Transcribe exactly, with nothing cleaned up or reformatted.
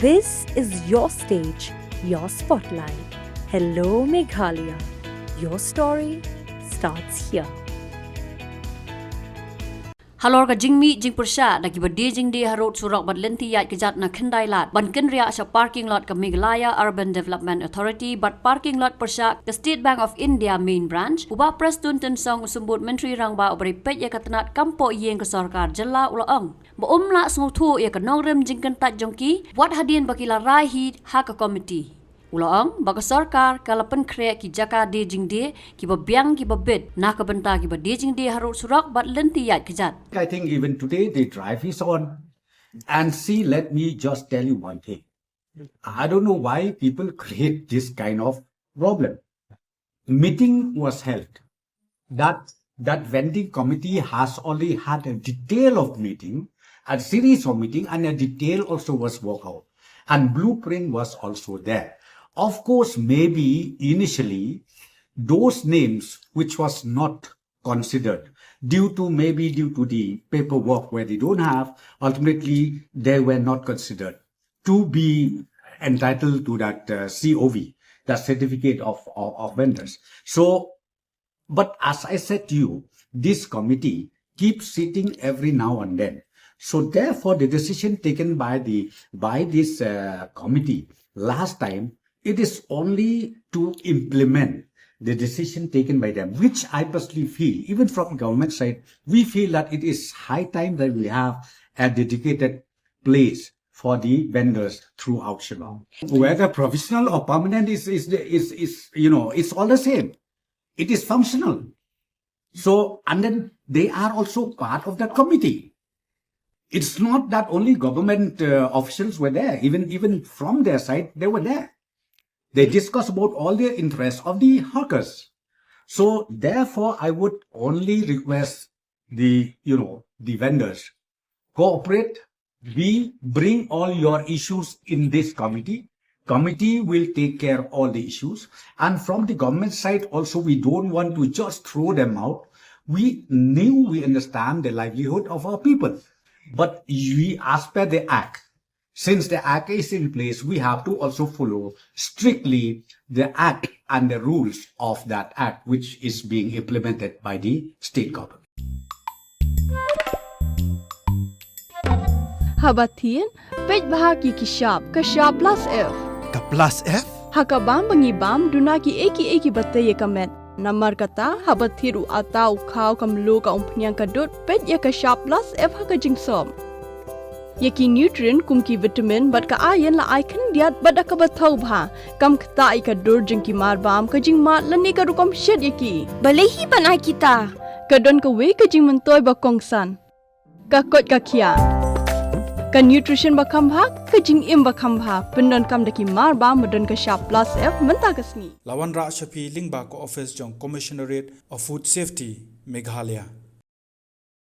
This is your stage, your spotlight. Hello Meghalaya. Your story starts here. Halor ka jingmih jingpyrshah da kiba die jingdie harud surok bad lynti ïaid kjat na Khyndailad ban kynriah sha parking lot ka Meghalaya Urban Development Authority bad parking lot pyrshah ka State Bank of India Main Branch, u Bah Prestone Tynsong, u Symbud Myntri Rangbah uba ri peit ïa ka tnat kam poh ïing ka sorkar jylla, u la ong ba um lah sngewthuh ïa ka nongrim jingkyntait jong ki wat hadien ba ki la rai hi ha ka komiti. U la ong ba ka sorkar ka la pynkhreh ki jaka die jingdie kiba biang kiba bit na ka bynta kiba die jingdie harud surok bad lynti ïaid kjat. I think even today the drive is on. And see, let me just tell you one thing. I don't know why people create this kind of problem. Meeting was held. That that vending committee has already had a detail of meeting, a series of meeting, and a detail also was worked out. And blueprint was also there. Of course, maybe initially those names which was not considered due to, maybe due to the paperwork where they don't have, ultimately they were not considered to be entitled to that uh, C O V, that certificate of, of, of vendors. So, but as I said to you, this committee keeps sitting every now and then. So therefore, the decision taken by the by this uh, committee last time, it is only to implement the decision taken by them, which I personally feel, even from government side, we feel that it is high time that we have a dedicated place for the vendors throughout Shillong. Whether provisional or permanent is is is, is you know, it's all the same. It is functional. So, and then they are also part of that committee. It's not that only government uh, officials were there. Even even from their side, they were there. They discuss about all the interests of the hawkers. So therefore, I would only request the you know the vendors, cooperate. We bring all your issues in this committee. Committee will take care of all the issues. And from the government side also, we don't want to just throw them out. We knew, we understand the livelihood of our people. But we, as per the act, since the act is in place, we have to also follow strictly the act and the rules of that act, which is being implemented by the state government. Haba thied, peit bha ki ki shap, ka shap plus F. Ka plus F? Ha ka bam ba ngi bam, duna ki ei ki ei ki ba tei ïa ka met. Namar kata, haba thied u ata, u khaw, ka mluh, ka umphniang, ka dud, peit ïa ka shap plus F ha ka jingsop. Ïa ki nutrient kum ki vitamin bad ka iron la ai khyndiat bad da kaba thaw bha. Kam ktah ïa ka dur jong ki marbam, ka jingmad lane ka rukom shet ïa ki. Balei hi ban ai kita? Ka don kawei ka jingmyntoi ba kongsan. Ka koit ka khiah. Ka nutrition ba kham bha, ka jingim ba kham bha. Pyndonkam da ki marbam ba don ka shap plus F mynta ka sngi. La wanrah sha phi lyngba ka office jong Commissionerate of Food Safety, Meghalaya.